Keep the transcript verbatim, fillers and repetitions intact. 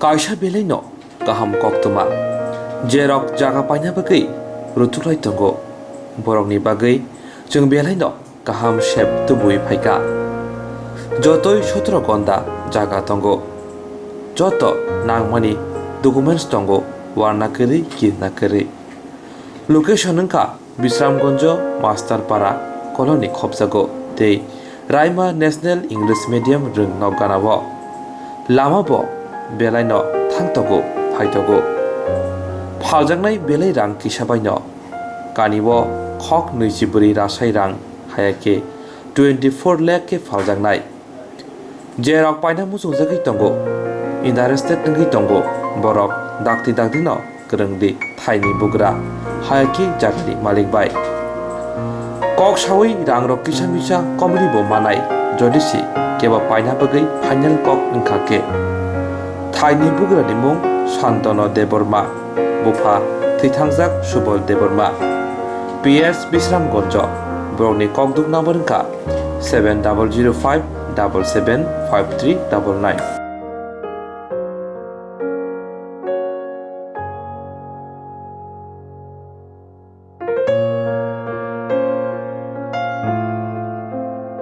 Kaisa belaino kaham koktwma, jerok jaga paina bagwi rwthuklai tongo, borokni bagwi chwng belaino kaham sep tubui phaikha. Jotoi sotro gonda jaga tongo, joto nangmani documents tongo, warna kwrwi, kirna kwrwi. Location wngkha Bisramganjo Masterpara colony khopjago tei Raima National English Medium rwng nokganao. Lama bo belaino thangtogo, phaitogo. Phaljaknai belai rang kisa baino. Kani o khok nwichi bwrwi rasai rang, hayakhe twenty four lakh khe phaljaknai. Jerok paina muchungjagwi tongo, interested wngwi tongo, borok dakti dakti no kwrwng di thaini bugra, hayakhe jagani malik bai. Kok sawi rangrok kisa misa komri bo manai, jodi si kebo paina bagwi final kok wngkha khe. Thaini bugrani mung Santano Debbarma, bupha thwithangjak Subal Debbarma, P S Bisramganjo, borokni kokduk number wngkha seven double zero five double seven five three double nine.